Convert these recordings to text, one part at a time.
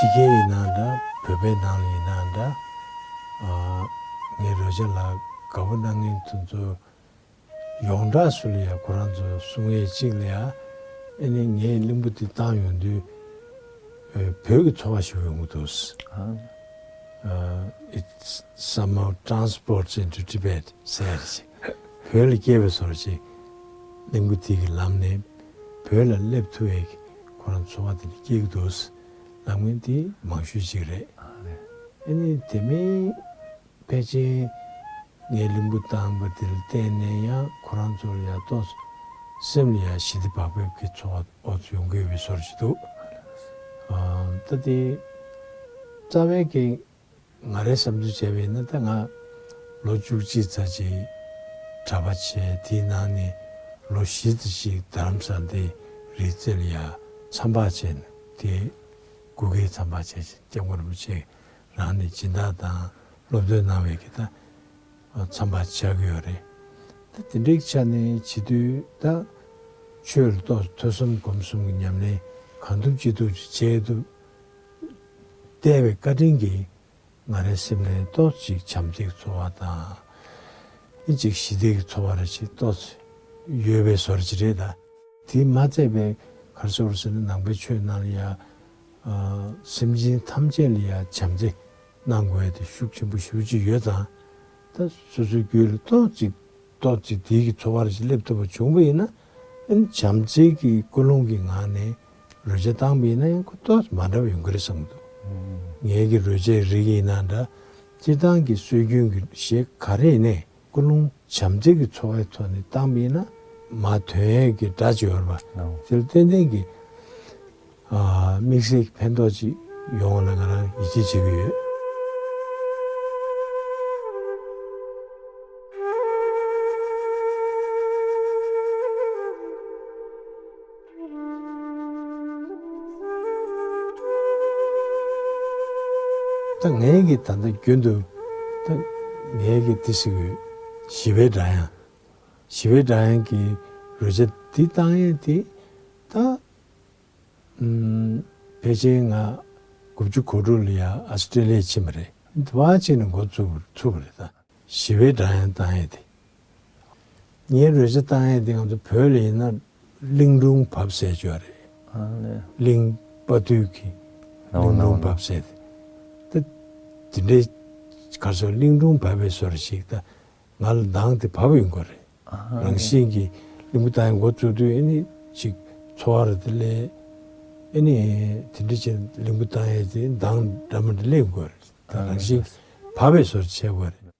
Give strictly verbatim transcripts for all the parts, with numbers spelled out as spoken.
ཕྱི་རྒྱལ་ཡིན་ན་འདྲ། བོད་པའི་ནང་ལ་ཡིན་ན་འདྲ། ཨ། ངའི་རོལ་ཆ་ལ་དགའ་པོ་གནང་མཁན་དེ་ཚོ་ཡོངས་གྲགས་སུ་ལ་ཡ་ཁོ་རང་ཚོ་གསུང་ཡས་གཅིག་ལ་ཡ། ཨ་ནི་ངས་གླིང་བུ་དེ་བཏང་ཡོང་དུས། ཨ། བོད་ཀྱི་ཚོར་བ་ཞིག་ཡོང་གི་འདུག། ཨ། ཨ། It somehow transports into Tibet ཟེར་ཡ་ཅིག། བོད་ལ་སྐྱེས་པའི་བཟོ་འདྲ་ཅིག། གླིང་བུ་དེ་གི་ལམ་ནས་བོད་ལ་སླེབས་ཐུབ་པའི་ཁོ་རང་ཚོར་བ་དེ་འདྲ་སྐྱེ་གི་འདུག་ལབ་མཁན་དེ་མང་ཤོས་ཅིག་རེད། ཨ་ནི་དེ་མིན་ཕལ་ཆེར་ངས་གླིང་བུ་བཏང་པ་དེ་ལ་བརྟེན་ནས་ཡང་ཁོ་རང་ཚོ་ལ་ཡང་ཏོག་ཙམ་སེམས་ལ་ཡང་ཞི་བདེ་བག་ཕེབས་ཀྱི་ཚོར་བ་ཨོ་ཙམ་ཡོང་གི་ཡོད་པའི་བཟོ་འདྲ་ཅིག་འདུག། ཨ། ད་དེ་རྩ་བའི་གི་ང་རའི་བསམ་ཚུལ་བྱས་པ་ཡིན་ན། ད་ང་ལོ་བཅུ་གཅིག་ཙམ་ཅིག་གྲྭ་པ་བྱས། དེའི་ནང་ནས་ལོ་བཞི་ཙམ་ཅིག་རྡ་རམ་ས་ལ་དེ་རི་རྩེ་ལ་ཡ་མཚམས་པ་བྱས་ནས། དེ་གུ་གེའི་མཚམས་པ་བྱས། སྐྱབས་མགོན་རིན་པོ་ཆེ་རང་ནས་སྦྱིན་བདག་དང་སློབ་སྟོན་གནང་བའི་གི་ད་མཚམས་པ་ཆགས་ཀྱི་ཡོད་རེད། ད་དེ་འདྲའི་ཆ་ནས་བྱེད་དུས། ད་ཆོས་ལ་ཏོག་ཐོས་བསམ་སྒོམ་གསུམ་གྱི་ཉམས་ལེན་གང་ཐུབ་ཅི་ཐུབ་ཅིག་བྱེད་དུ་བལྟས་པའི་བཀའ་དྲིན་གྱིས། ང་རའི་སེམས་ལ་ཏོག་ཅིག་བྱམས་བརྩེའི་ཚོར་བ་དང་། ཨེ་ཅིག་ཞི་བདེའི་ཚོར་བ་རེ་ཞིག་ཏོག་ཙམ་ཡོད་པའི་བཟོ་འདྲ་ཅིག་རེད། ད་དེ་མ་ཚད་པའི་ག་རེ་ཟེར་ཟེར་ན། ནང་པའི་ཆོས་ནང་ལ་ཡ། ཨ། སེམས་ཅན་ཐམས་ཅད་ལ་ཡ་བྱམས་བརྩེ་གནང་དགོས་ཡ་དེ་ཤུགས་ཆེན་པོ་ཞེ་པོ་ཅིག་ཡོད་ཙང་། ད་སོ་སོའི་རྒྱུད་ལ་ཏོག་ཅིག་ཏོག་ཙམ་དེའི་གི་ཚོར་བ་རེ་ཞིག་སླེབས་ཐུབ་པ་བྱུང་བ་ཡིན་ན། ཨ་ནི་བྱམས་བརྩེ་གི་ཀུན་སློང་གི་ངང་ནས་རོལ་ཆ་བཏང་པ་ཡིན་ན་ཡང་ཁོ་ཏོག་ཙམ་མ་འདྲ་བ་ཡོང་གི་རེད་བསམ་གྱི་འདུག། ངའི་གི་རོལ་ཆའི་རིགས་ཡིན་ན་འདྲ། སྤྱིར་བཏང་གི་སྲོལ་རྒྱུན་གྱི་གཞས་ག་རེ་ཡིན་ནའི་ཀུན་སློང་བྱམས་བརྩེ་གི་ཚོར་བའི་ཐོག་ནས་བཏང་པ་ཡིན་ན། མ་དོན་ཡས་ཀྱི་སྒྲ་ཅིག་ཡོད་རེད་པ། ཨོ། དེ་ལ་ཏན་ཏན་གྱི། ཨ། དམིགས་བསལ་གྱི་ཕན་ཐོགས་ཅིག་ཡོང་བ་ལ་ང་རང་ཡིད་ཆེས་བྱེད་ཀྱི་ཡོད། ད་ངས་ཀྱི་ད་ལྟ་རྒྱུན་དུ། ད་ངས་ཀྱི་དེ་ཟེར་གྱི་ཡོད། ཞི་བའི་སྒྲ་དབྱངས། ཞི་བའི་སྒྲ་དབྱངས་ཀྱི་རོལ་ཆ་འདི་བཏང་ཡས་དེ། ད་ཨུམ། ཕལ་ཆེར་ང་དགུ་བཅུ་གོ་དྲུག་ལ་ཡ་ཨ་སི་ཀྲེ་ལི་ཡ་ཕྱིན་པ་རེད། དེ་བ་ཕྱིན་ནས་འགོ་ཚུགས་ཚུགས་པ་རེད། ད་ཞི་བའི་སྒྲ་དབྱངས་བཏང་ཡས་དེ། ངའི་རོལ་ཆ་བཏང་ཡས་དེ་ང་ཚོ་བོད་ལ་ཡིན་ན་གླིང་སྒྲུང་བབས་ཟེར་ཅིག་ཡོད་རེད། ཨ་ལས། གླིང་དཔའ་བརྟུལ་གྱི་ཨོ་གླིང་སྒྲུང་ཨོ་བབས་ཟེར་དེ། ད་དེ་འདྲའི་ག་རེ་ཟེར། གླིང་སྒྲུང་བབས་པའི་བཟོ་འདྲ་ཞིག་ད་ང་ལ་མདངས་དེ་བབས་ཡོང་གི་རེད། ཨ་རང་བཞིན་གྱིས་གླིང་བུ་བཏང་ཡས་འགོ་བཙུགས་དུས། ཨ་ནི་ཅིག་ཚོར་བ་རེ་དེ་སླེབས། ཨ་ནི་དེ་འདྲ་བྱས་གླིང་བུ་བཏང་ཡས་དེ་མདངས་འདྲ་མི་འདྲ་སླེབས་ཡོང་གི་རེད། ད་རང་བཞིན་བབས་པའི་བཟོ་འདྲ་བྱེད་དགོས་རེད།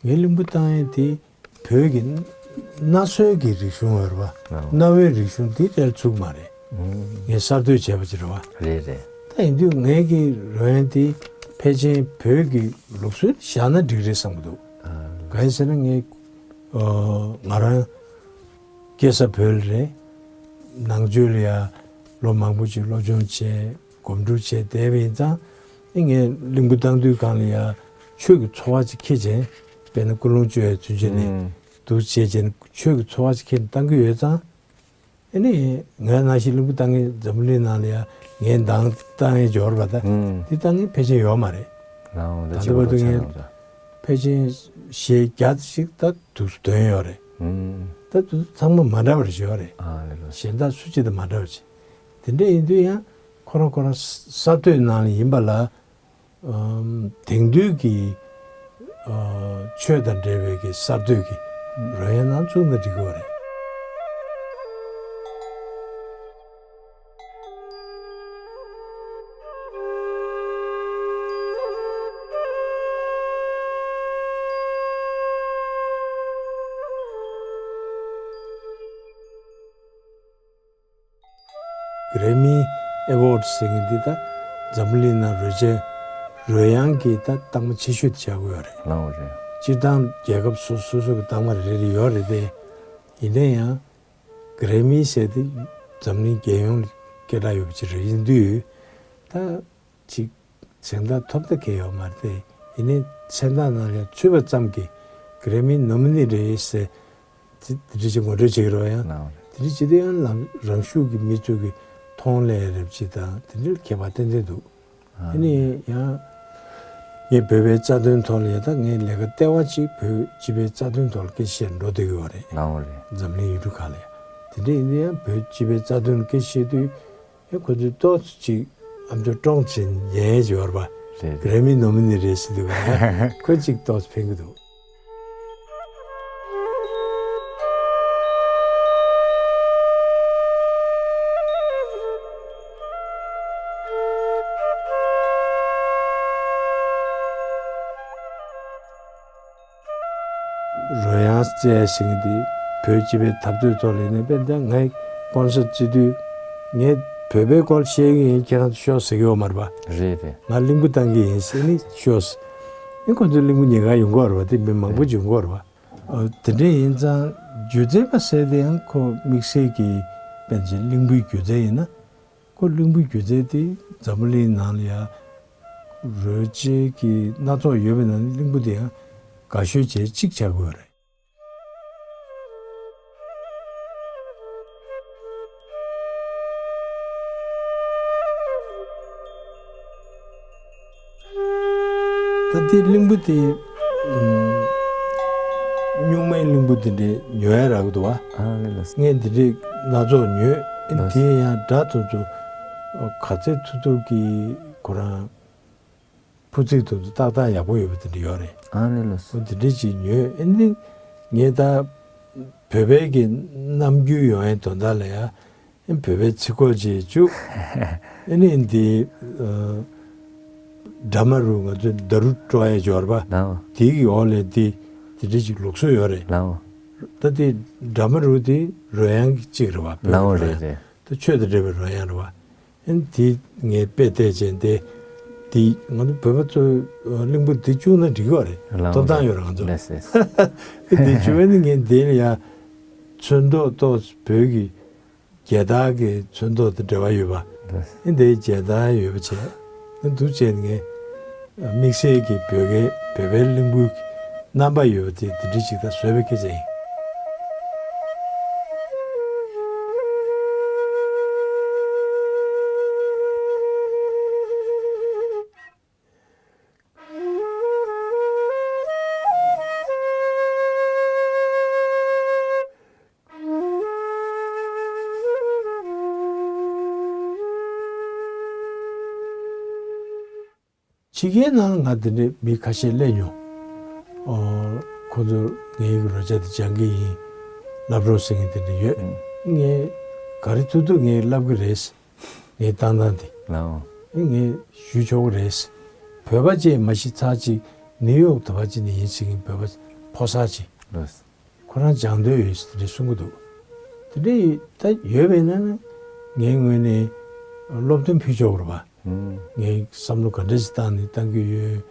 ངའི་གླིང་བུ་བཏང་ཡས་དེ་བོད་ཀྱི་གནའ་སྲོལ་གྱི་རིག་གཞུང་ཡོད་རེད་པ། ཨོ། གནའ་བོའི་རིག་གཞུང་འདི་རྩལ་ཚུགས་མ་རེད། ཨུམ། ངས་གསར་གཏོད་བྱས་པ་ཅིག་རེད་པ། རེད་རེད། ད་ཡིན་དུས་ངའི་གི་རོལ་དབྱངས་དེ་ཕལ་ཆེར་བོད་ཀྱི་ལུགས་སྲོལ་བཞག་ན་འགྲིག་རེད་བསམ་གྱི་འདུག། ཨ། གང་ཡིན་ཟེར་ན་ངས། ཨོ། ང་རང་སྐྱེས་ས་བོད་ལ་རེད། ནང་ཆོས་ལ་ཡ་ལོ་མང་པོ་ཅིག་སློབ་སྦྱོང་བྱས། སྒོམ་སྒྲུབ་བྱས་བསྡད་པ་ཡིན་ཙང་། ཨེ། ངས་གླིང་བུ་བཏང་དུས་སྒང་ལ་ཡ་ཆོས་ཀྱི་ཚོར་བ་ཅིག་འཁྱེར་བྱས། དཔེར་ན་ཀུན་སློང་བཅོ་ཡས་ཚུན་ཆད་ནས་ཨུམ། འདུག་བྱས་བྱས་ནས་ཆོས་ཀྱི་ཚོར་བ་ཅིག་འཁྱེར་ནས་བཏང་གི་ཡོད་ཙང་། ཨེ་ནི་ང་ནང་བཞིན་གླིང་བུ་བཏང་མཁན་འཛམ་བུ་གླིང་ནང་ལ་ཡ་ངས་མདངས་བཏང་མཁན་ཅིག་ཡོད་རེད་པ། ད་ཨུམ། དེ་བཏང་མཁན་ཕལ་ཆེར་ཡོད་མ་རེད། ད་ལྟ་བར་དུ་ངས་ཕལ་ཆེར་གཞས་བརྒྱ་ཙམ་ཞིག་ད་དུས་སུ་འདོན་ཡོད་རེད། ཨུམ། ད་དུས་ཚང་མ་མ་འདྲ་བ་རེ་ཞིག་ཡོད་རེད། ཨ་ལས། གཞན་དག་སུ་གཅིག་དང་མ་འདྲ་བ་ཅིག། དེ་འདྲ་ཡིན་དུས་ཡང་ཁོ་རང་ཁོ་རང་གསར་གཏོད་ནང་ལ་ཡིན་པ་ལ། ཨམ། དེང་དུས་ཀྱི་ཨ་ཆོས་དང་འབྲེལ་བའི་གི་གསར་གཏོད་ཀྱི་རོལ་དབྱངས་ནང་བཙུགས་ན་འགྲིག་གི་རེད། གྷི་རེ་མི་ཨེ་ཝོརཌ་ཟེར་མཁན་འདི་ད་འཛམ་བུ་གླིང་ནང་རོལ་ཆའི་ རོལ་དབྱངས་ཀྱི་ད་རྟགས་མ་ཆེ་ཤོས་དེ་ཆགས་ཀྱི་ཡོད་རེད། ལའོ་རེད། སྤྱིར་བཏང་རྒྱལ་ཁབ་སོ་སོ་སོ་གི་རྟགས་མ་རེ་རེ་ཡོད་རེད་དེ། ཡིན་ན་ཡང་གྷི་རེ་མི་ཟེར་དེ་འཛམ་གླིང་རྒྱལ་ཡོངས་ལ་སྐད་གྲགས་ཡོད་པ་ཅིག་རེད། ཡིན་དུས་ད་ཅིག་གཟེངས་རྟགས་ཐོབ་ཐབས་གལ་ཡོད་མ་རེད་དེ། ཡིན་ནའི་མཚན་རྟགས་ནང་ལ་ཚུད་པ་ཙམ་གྱིས་གྷི་རེ་མི་ནོ་མི་ནི་རེད་ཟེར། དེ་དེ་འདྲ་ཅིག་ངོ་སྤྲོད་བྱེད་ཀྱི་རེད་པ། ཡང་ལའོ་རེད། དེ་འདྲ་བྱེད་དུས་ཡང་ལམ་རང་ཤུགས་ཀྱིས་མི་ཚོ་གི་མཐོང་སླད་རེད་པ་ཅིག་དང་དེ་འདྲ་ལ་ཁྱད་པར་ཏན་ཏན་འདུག་ཨ། དེ་ནས་ཡང་ངས་བོད་པའི་རྩ་དོན་ཐོག་ལ་ཡ། ད་ངས་ལས་ཀ་ལྟེ་བ་གཅིག་བོད་སྤྱི་པའི་རྩ་དོན་ཐོག་ལ་སྐད་ཆ་བཤད་འགྲོ་བསྡད་ཀྱི་ཡོད་རེད། ལའོ་རེད། འཛམ་གླིང་ཡུལ་གྲུ་ཁག་ལ་ཡ། དེ་འདྲ་ཡིན་ན་ཡང་བོད་སྤྱི་པའི་རྩ་དོན་ལ་སྐད་ཆ་བཤད་དུས་ཡང་ཁོ་ཚོས་ཏོག་ཙམ་ཅིག་ཨ་མཆོག་ཀྲོང་ཆེན་ཡན་ཡོད་རེད་པ། རེད། གྷི་རེ་མི་ནོ་མི་ནི་རེད་ཟེར་དུས་ཁོ་ཅིག་ཏོག་ཙམ་ཕན་གྱི་འདུག་རོལ་དབྱངས་རྩེད་ཟེར་མཁན་དེ་བོད་སྤྱི་པའི་འཐབ་རྩོད་ཐོག་ལ་ཡིན་ན། དཔེར་ན་ད་ངའི་ཀོན་སར་ཊི་བྱེད་དུས་ངས་བོད་པའི་སྐོར་བཤད་ཀྱི་ཡིན། ཁྱེད་རང་ཚོ་ཤོག་ཟེར་གྱི་ཡོད་མ་རེད་པ། རེད་རེད། ང་གླིང་བུ་བཏང་གི་ཡིན་ཟེར་ནས་ཤོག་ཟེར། ཨེ་ཁོ་ཚོ་གླིང་བུ་ཉོ་གར་ཡོང་གི་ཡོད་རེད་པ། དེ་མི་མང་པོ་ཅིག་ཡོང་གི་ཡོད་རེད་པ། ཨ། དེ་འདྲ་ཡིན་ཙང་སྒྱུ་རྩལ་པ་ཟེར་དེ་ཡང་ཁོ་དམིགས་བསལ་གྱི་དཔེར་ན་ཅིག་གླིང་བུའི་སྒྱུ་རྩལ་ཡིན་ན། ཁོ་གླིང་བུའི་སྒྱུ་རྩལ་དེ་འཛམ་བུ་གླིང་ནང་ལ་ཡ་རོལ་ཆས་ཀྱི་སྣ་ཚོགས་ཡོད་པའི་ནང་ནས་གླིང་བུ་དེ་ཡང་དགའ་ཤོས་བྱས་གཅིག་ཆགས་ཀྱི་ཡོད་རེད། ད་དེ་གླིང་བུ་དེ་ཨམ། སྨྱུག་མའི་གླིང་བུ་དེ་འདྲས་ཉོ་ཡ་རག་གི་འདུག་བ། ཨ་ལེ་ལགས་སོ། ངས་དེ་འདྲས་སྣ་ཚོགས་ཉོས། ཨ་ལགས་སོ། དེ་ཡང་སྒྲ་དེ་ཚོ་ག་ཚོད་ཐུབ་ཐུབ་ཀྱིས་ཁོ་རང་ཕུ་ཚིགས་དེ་ཚོ་ཏག་ཏག་ཡག་པོ་ཡོད་པ་དེ་འདྲས་ཡོད་རེད། ཨ་ལེ་ལགས་སོ། འོ་དེ་འདྲས་ཅིག་ཉོས། ཨ་ནི་ངས་ད་བོད་པའི་གི་ནམ་རྒྱུན་ཡོང་ཡའི་དོན་དག་ལ་ཡ། བོད་པའི་ཚིག་གོ་བྱས་བཅུག་ཨ་ནི་འདི་ཨ། དྲ་མ་རུ་ང་ཚོའི་ཌ་རུ་སྤྲོ་ཡ་ཡོད་རེད་པ། ལའོ། དེའི་འོག་ལ་འདི་དེ་འདྲ་ཅིག་ལུགས་སྲོལ་ཡོད་རེད། ལའོ། ད་དེ་དྲ་མ་རུ་དེ་རོལ་དབྱངས་ཀྱི་གཅིག་རེད་པ། བོད་ལའོ་ཀྱི་རོལ་རེད་དབྱངས་རེད། ད་ཆོས་དང་འབྲེལ་བའི་རོལ་དབྱངས་རེད་པ། ཨ་ནི་དེ་ངས་དཔེ་བལྟས་བྱས་འདི་དེ་ང་ཚོ་བོད་པ་ཚོས་གླིང་བུ་འདི་བཅུག་ན་འགྲིག་གི་རེད། ལའོ། ཐོབ་ཐང་ཡོད་རེད་ང་ཚོ། ལགས་སོ། འདི་བཅུག་ཨ་ནི་ངས་འདི་ལ་ཡ་ཚོན་མདོག་ཏོག་ཙམ་བོད་ཀྱི་རྒྱལ་དར་གྱི་ཚོན་མདོག་དང་འབྲེལ་བ་ཡོད་པ། ལགས། ཨེ་འདིའི་རྒྱལ་དར་ཡོད་པ་བྱས། ཨེ་འདུག་བྱས་ནས་ངས་དམིགས་བསལ་གྱི་བོད་སྐད་བོད་པའི་གླིང་བུའི་རྣམ་པ་ཡོད་པ་དེ་དེ་འདྲ་ཞིག་ད་བཟོས་པའི་སྐད་ཆ་ཡིན། ཕྱི་རྒྱལ་ནང་ལ་ང་དེ་འདྲའི་མི་ཁ་ཤས་སླེབས་མྱོང་། ཨོ། ཁོ་ཚོ་ངའི་རོལ་ཆ་དེ་སྦྱང་གི་ཡིན། བསླབ་རོགས་ཟེར་མཁན་དེ་འདྲ་ཡོད། ཨུ། ངས་ག་རེ་ཐུབ་ཐུབ་ངས་བསླབ་གི་རེད། ངའི་བཏང་སྟངས་དེ། ལའོ། ཨེ་ངས་ཞུ་ཆོག་གི་རེད། བོད་པ་ཅིག་མ་གཞི་ཚར་གཅིག་ནིའུ་ཡོག་དུ་བ་ཅིག་ནས་ཡིན་ཟེར་མཁན་བོད་པ་ཕོ་གསར་ཅིག་ལགས། ཁོ་རང་སྦྱང་འདོད་ཡོད་ཟེར་དེ་འདྲ་གསུང་གི་འདུག་དེ་འདྲ་ཡིན་ད་ཡོད་པས་ན་ནི་ངའི་ངོས་ནས་སློབ་སྟོན་ཕུལ་ཆོག་གི་རེད་པ། ཨུམ། ངས་བསམ་བློ་ག་འདྲ་ཞིག་བཏང་ནས་བཏང་གི་ཡོད།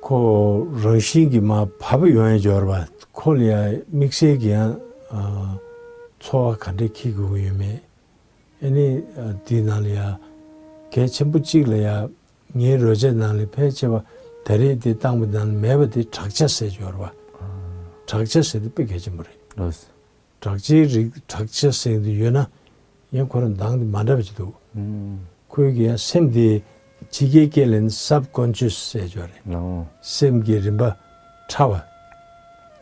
ཁོ་རང་བཞིན་གྱིས་མར་བབས་ཡོང་ཡ་ཡོད་རེད་པ། ཁོ་ལ་ཡང་དམིགས་བསལ་གྱི་ཡང་ཨ། ཚོར་བ་ག་འདྲ་འཁྱེར་དགོས་ཀྱི་ཡོད་མེད། ཨ་ནི་ཨ། དེའི་ནང་ལ་ཡ་གལ་ཆེན་པོ་གཅིག་ལ་ཡ་ངའི་རོལ་ཆའི་ནང་ལ་ཕལ་ཆེ་བ་ད་རེས་དེ་བཏང་པའི་ནང་ལ་མེད་པ་དེ་བྲག་ཆ་ཟེར་གྱི་ཡོད་རེད་པ། བྲག་ཆ་ཟེར་དེ་དཔེ་གལ་ཆེན་པོ་རེད། ལགས། བྲག་ཆའི་རིགས་བྲག་ཆ་ཟེར་དེ་ཡོད་ན་ཡང་ཁོ་རང་མདངས་དེ་མ་འདྲ་བ་ཅིག་འདུག་ཨུམ། ཁོའི་གི་ཡང་སེམས་དེ་ཕྱི་རྒྱལ་སྐད་ལ་ནི་སབ་ཀོན་ཤི་ཡས་ཟེར་གྱི་ཡོད་རེད། ལའོ། སེམས་ཀྱི་རིམ་པ་ཕྲ་བ་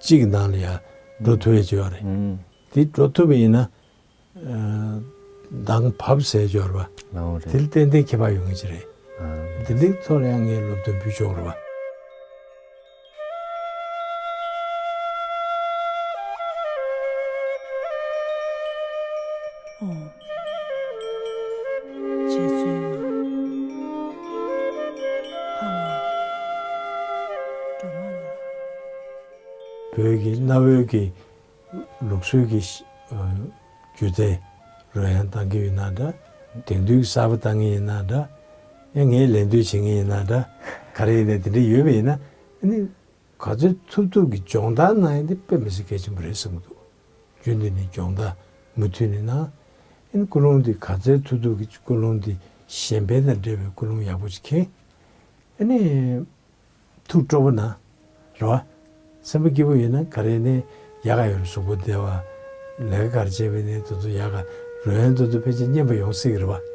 གཅིག་གི་ནང་ལ་ཡང་འགྲོ་ཐུབ་ཡ་ཅིག་ཡོད་རེད། ཨུམ། དེ་འགྲོ་ཐུབ་པ་ཡིན་ན། ཨ། མདངས་བབས་ཟེར་སྦྱོར་བ། ལའོ་རེད། དེ་ལ་ཏན་ཏན་ཁྱད་པར་ཡོང་གི་ཅིག་རེད། ཨ། དེ་འདྲའི་ཐོག་ལ་ཡང་ངས་སློབ་སྟོན་ཕུལ་ཆོག་རེད་པ། ཨོ། རྗེ་བཙུན་མ། འཕགས་མ། སྒྲོལ་མ་ལ། བོད་ཀྱི་གནའ་བོའི་གི་ལུགས་སྲོལ་གྱི་ཨ། སྒྱུ་རྩལ་རོལ་དབྱངས་བཏང་གི་ཡོད་ན་འདྲ། དེང་དུས་ཀྱི་གསར་པ་བཏང་གི་ཡིན་ན་འདྲ། ཡང་ངས་ལན་འདེབས་བྱེད་མཁན་ཡིན་ན་འདྲ། ག་རེ་ཡིན་ན་དེ་འདྲ་ཡོད་པ་ཡིན་ན། ཨ་ནི་ག་ཚོད་ཐུབ་ཐུབ་ཀྱི་སྦྱོང་བརྡར་གནང་ཡ་དེ་དཔེ་མི་སྲིད་གལ་ཆེན་པོ་རེད་བསམ་གྱི་འདུག་རྒྱུན་དུ་ནས་སྦྱོང་བརྡར་མུ་མཐུད་ནས་གནང་། ཨ་ནི་ཀུན་སློང་དེ་ག་ཚོད་ཐུབ་ཐུབ་ཀྱི་ཀུན་སློང་དེ་གཞན་ཕན་དང་འབྲེལ་བའི་ཀུན་སློང་ཡག་པོ་ཞིག་མཁྱེན། ཨ་ནི་ཐུགས་སྤྲོ་པོ་གནང་། རེད་བ། སེམས་པ་སྐྱིད་པོ་ཡོད་ན་ག་རེ་ནས་ཡག་ག་ཡོད་རེད། གཟུགས་པོ་བདེ་བ། ལས་ཀ་ག་རེ་བྱས་པ་ནས་དེ་ཚོ་ཡག་ག་རོལ་དབྱངས་དེ་ཚོ་ཕལ་ཆེར་སྙན་པ་ཡོང་སྲིད་ཀྱི་རེད་བ།